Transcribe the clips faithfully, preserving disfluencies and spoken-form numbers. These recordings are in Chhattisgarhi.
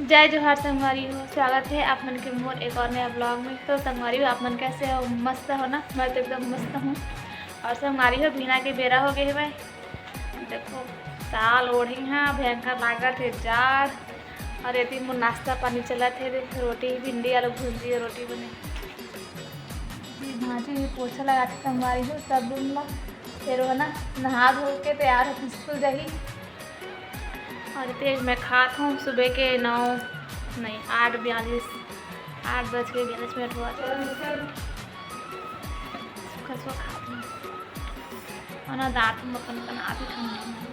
जय जोहार संगवारी हो, स्वागत हे आप मन के मोर एक और नया vlog में। तो संगवारी हो, आप मन कैसे हो? मस्त हो ना? मैं तो एकदम मस्त हूँ। और संगवारी हो, भीना के बेरा हो गए हवय। देखो, साल ओढ़े हाँ, भयंकर लागत हे जाड़। और एती मोर नाश्ता पानी चलत हे, देख, रोटी, भिंडी, आलू भुंजी, रोटी बने। ये भांजी भी पोछा लगाथे संगवारी हो सब रूम ला। फिर वो ना नहा धो के तैयार होके स्कूल जाही। और तेज मैं खात हूँ सुबह के नौ, नहीं, आठ बयालीस, आठ बज के बयालीस मिनट हुआ था। सुखा सुखा खात हूँ। और ना दांत में अपन बना भी खाऊंगी।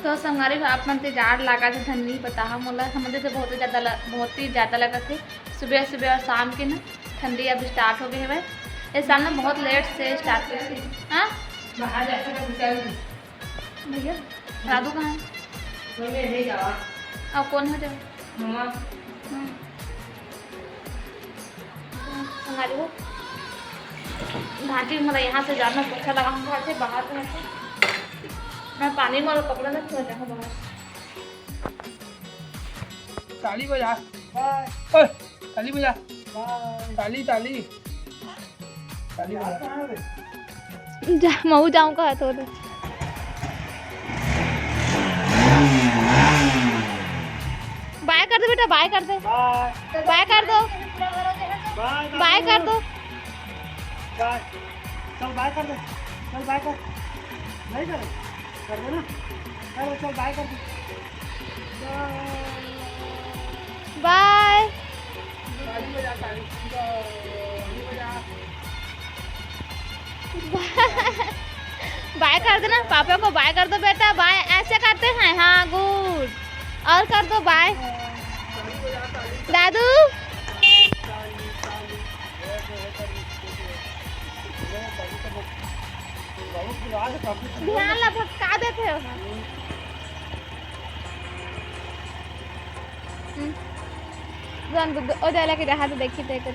तो संगवारी हो, आप मन ते जाड़ लागत हे धन नहीं पता हा मोला, हमन ते बहुत ही ज्यादा ल-, बहुत ही ज्यादा लगत हे। सुबह सुबह और शाम के ना ठंडी अब start हो गए हवय। ये साल ना बहुत late से start हुई थी। हाँ? बाहर जाके तो घुसा भी। भैया, दादू कहाँ है? वो मैं नहीं जावा। अब कौन हो जाए? मम्मा। हम्म। संगवारी हो, भांजी मोला यहाँ से जाना पोछा लगाऊंगा, घर से बाहर घर से। मैं पानी में और कपड़ा में छुआ जाऊंगा बाहर। ताली बजा। बाय। ओए, ताली बजा। बाय। ताली, ताली। ताली बजा। जा, महू जाऊं कहा तो। बाय कर दो बेटा, बाय कर दो। बाय। बाय कर दो। बाय, बाय कर दो। बाय। चल, बाय कर दे। चल, बाय कर। नहीं करे? कर दे ना। चल, चल, बाय कर दे। बाय। ताली बजा, ताली। ताली बजा। बाय कर देना, पापा को बाय कर दो बेटा, बाय। ऐसे करते हैं, हाँ, गुड। और कर दो बाय। दादू। ध्यान ला भटका देते हो। हम्म। जान दो, ओ जाला के रहा तो देखी तय कर।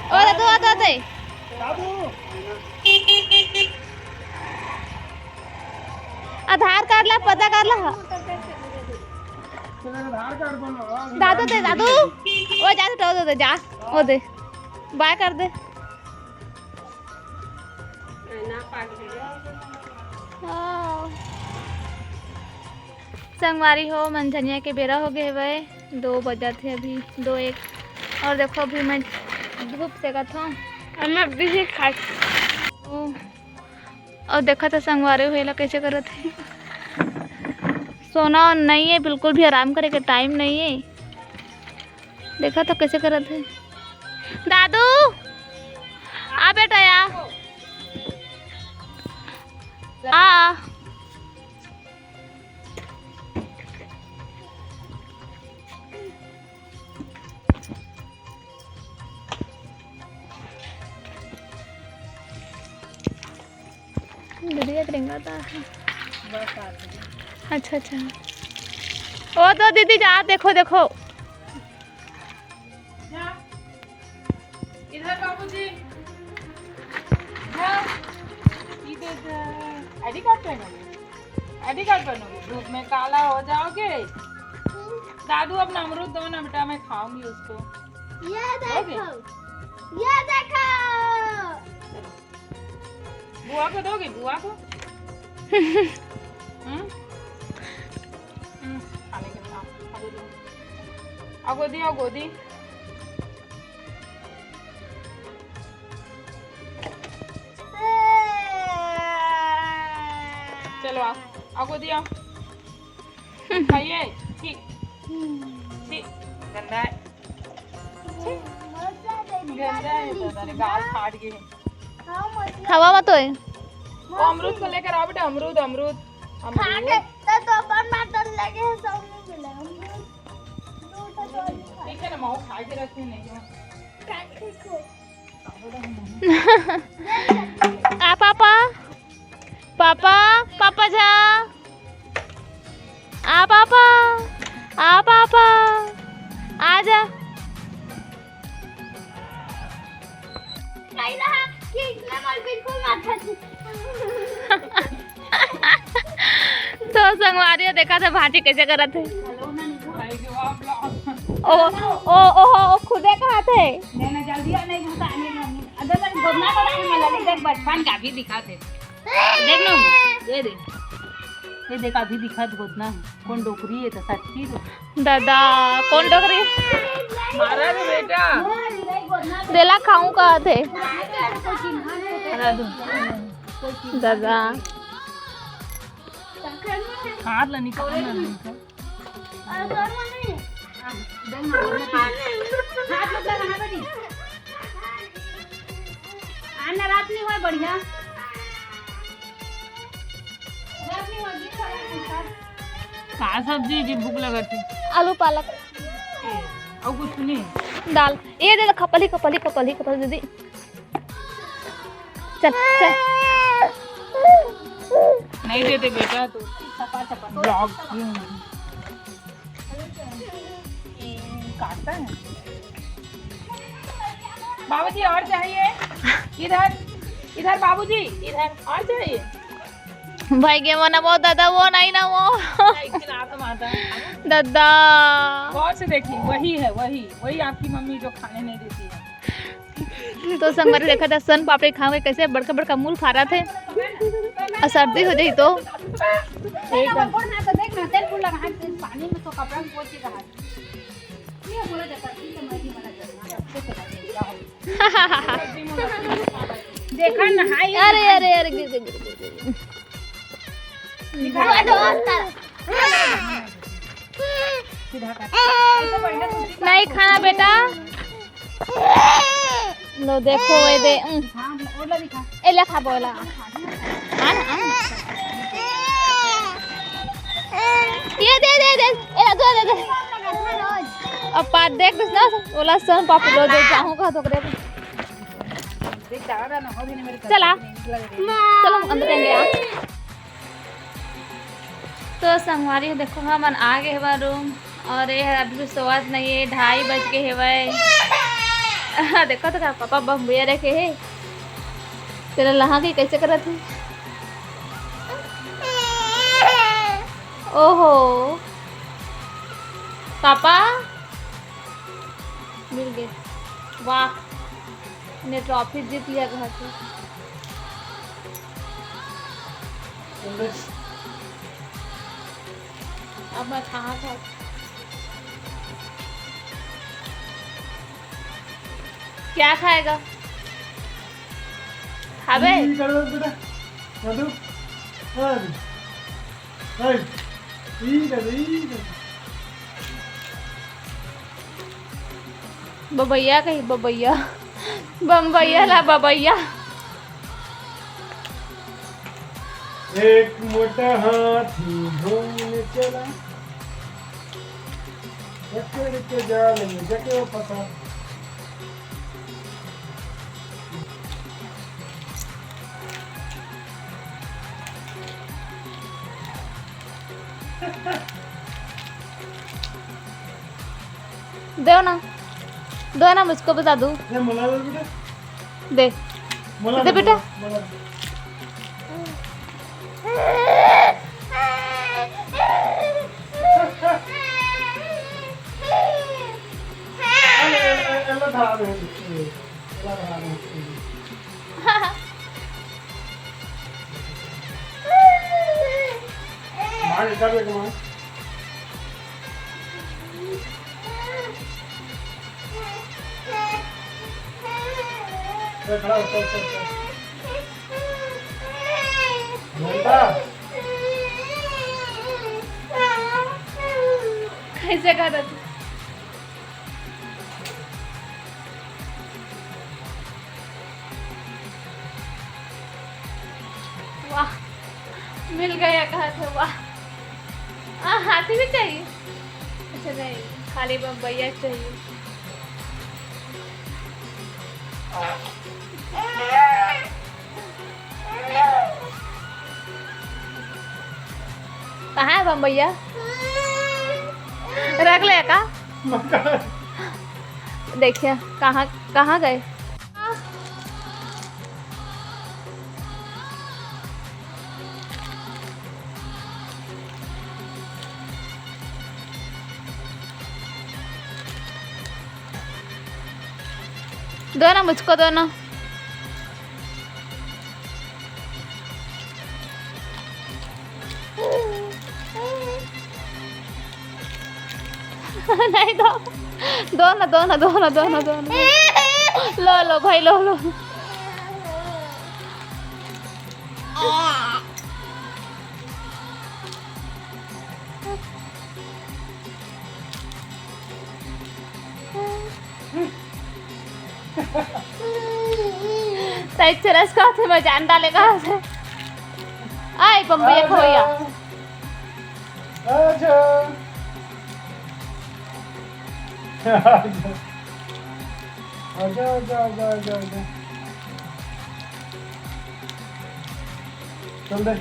ओ दादू, ओ दादू। आधार कार्ड ला, पता कर ला। दादू दे, दादू। ओ जा, दादू दे, जा। ओ दे। बाय कर दे। हाँ। संगवारी हो, मंझनिया के बेरा हो गए हवय, दो बजत हे अभी, दो एक। और देखो, अभी मैं धूप सेकत हूँ। और मैं अभी ही खा ओ, और देखा तो संगवारी हो, एला कैसे करत हे। सोना नहीं है, बिल्कुल भी आराम करे के टाइम नहीं है। देखा तो कैसे करत हे। दादू, आ बेटा, आ। आ। दीदी एक रिंगा था। बस आ गई। अच्छा, अच्छा। ओ तो दीदी जा, देखो, देखो। जा। इधर बाबूजी। जा। इधर जा। आईडी कार्ड पहनोगे? आईडी कार्ड पहनोगे? धूप में काला हो जाओगे। दादू, अपना अमरूद दो ना बेटा, मैं खाऊंगी उसको। ये दोगे? देखो, ये देखो। बुआ को दोगे, बुआ को? हम्म? हम्म, खा लेंगे, खा, खा ले लो। आ गोदी, आ गोदी। चलो आओ, आ गोदी आओ। खाइए, छी, छी, गंदा है। गंदा है तो तेरे गाल फाट गए हैं। हवा मत होए। वो अमरूद को लेकर आओ बेटा, अमरूद, अमरूद, खा अमरूद। के तो, तो अपन बाटल लगे हैं, सब नहीं मिला अमरूद। दो तो चोरी खा। ठीक है ना, माओ खा के रखे नहीं तो। काट के खो। आ पापा, पापा, पापा जा। आ पापा, आ पापा, आ जा। कही रहा कि इसने मोर बिल्कुल माथा जी। संगवारी हो, देखा थे भांची कैसे करत हे। ओ, ओ, ओ, ओ, खुदे कहत हे। नहीं, नहीं, जल्दी आ, नहीं घुसा, नहीं, नहीं, नहीं। अदर नहीं, गोदना को नहीं मिला, देख, बचपन का भी दिखा थे। देख ना, ये देख, ये देख, अभी दिखा थे गोदना। कौन डोकरी है तो सच्ची तो। दादा, कौन डोकरी? मारा रे बेटा। देला खाऊं कहत हे। हरा दो। दादा। हाथ ला निकाल ना, निकाल। हाथ मत लगाना बेटी। आना रात नहीं होय बढ़िया। रात नहीं होय, दिन भर का सब्जी जी भूख लगत हे। आलू पालक। और कुछ नहीं। दाल। ये दे दे, खपली, खपली, खपली, खपली दीदी। चल, चल। नहीं देते बेटा, तो ब्लॉग काटता है। बाबूजी, और चाहिए? इधर, इधर बाबूजी, इधर और चाहिए? भाई गे, वो ना वो दादा, वो नहीं ना वो। नहीं, खिला दो माता। दादा। गौर से देखिए, वही है, वही, वही आपकी मम्मी जो खाने नहीं देती है। तो संगवारी देखा था, सोन पापड़ी खावे कैसे बड़का बड़का मूल फा रहा थे, और सर्दी हो जाई तो। एक बार। तो देख ना, तेल फूल लगा, पानी में तो कपड़ा में पोंछ के रहा। ये बोला जाता है कि मैं भी मना करना, अच्छे से करना। देखा, नहाई, अरे, नहाई। अरे, अरे, गिर, गिर, गिर, गिर, गिर। निकाल। नहीं खाना बेटा। लो देखो, ये दे, उम। हाँ, ओला दिखा। ए, ले खा बोला। हाँ ना, हाँ ना। ये दे, दे, दे। ए, ला, दो, दे, दे। अब पात देख, ना, ओला सोन पापड़ी लो दे, चाहूँ कहा तो करे। चला। चलो, अंदर जाएंगे यार। तो संगवारी हो, देखो, हमन आ गे हवन रूम, और ये हर अभी भी सोवत नहीं है, ढाई बज के हेवय। देखो तो का पापा बम्बैया रखे हे, तेला लहा के कैसे करत हे। ओहो पापा, मिल गए, वाह, ने ट्रॉफी जीत लिया घर से। अब मैं कहाँ था? क्या खाएगा? खाबे? ई कर दो बेटा। कर दो। कर। कर। ई कर दो, ई कर दो। बबैया कही, बबैया। बम्बैया ला बबैया। एक मोटा हाथी घूमने चला, पकड़ के जाल में जके फंसा। दो ना, दो ना, मुझको बता दो। ये मला दे बेटा। दे। मला दे दे बेटा। मला, मला दे। अरे, ए-, ए-, एला धरा दे। एला धरा दे। मार, इधर देख, मार। ए, खड़ा हो, चल, चल, चल। घंटा। कैसे करत? वाह, मिल गया कहा था, वाह। आ, हाथी भी चाहिए? अच्छा, नहीं, खाली बम्बैया चाहिए। कहाँ है बम्बैया? रख ले का? देखिए, कहाँ, कहाँ गए? दो ना, मुझको दो ना। नहीं, दो। दो ना, दो ना, दो ना, दो ना, दो ना। लो, लो भाई, लो, लो। तैं चरस कहत हे, मैं जान डाले कहा से। आय बम्बई एक भैया। आजा। आजा, आजा, आजा, आजा, आजा। चल दे।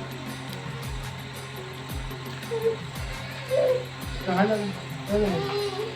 कहाँ जाना? चल दे।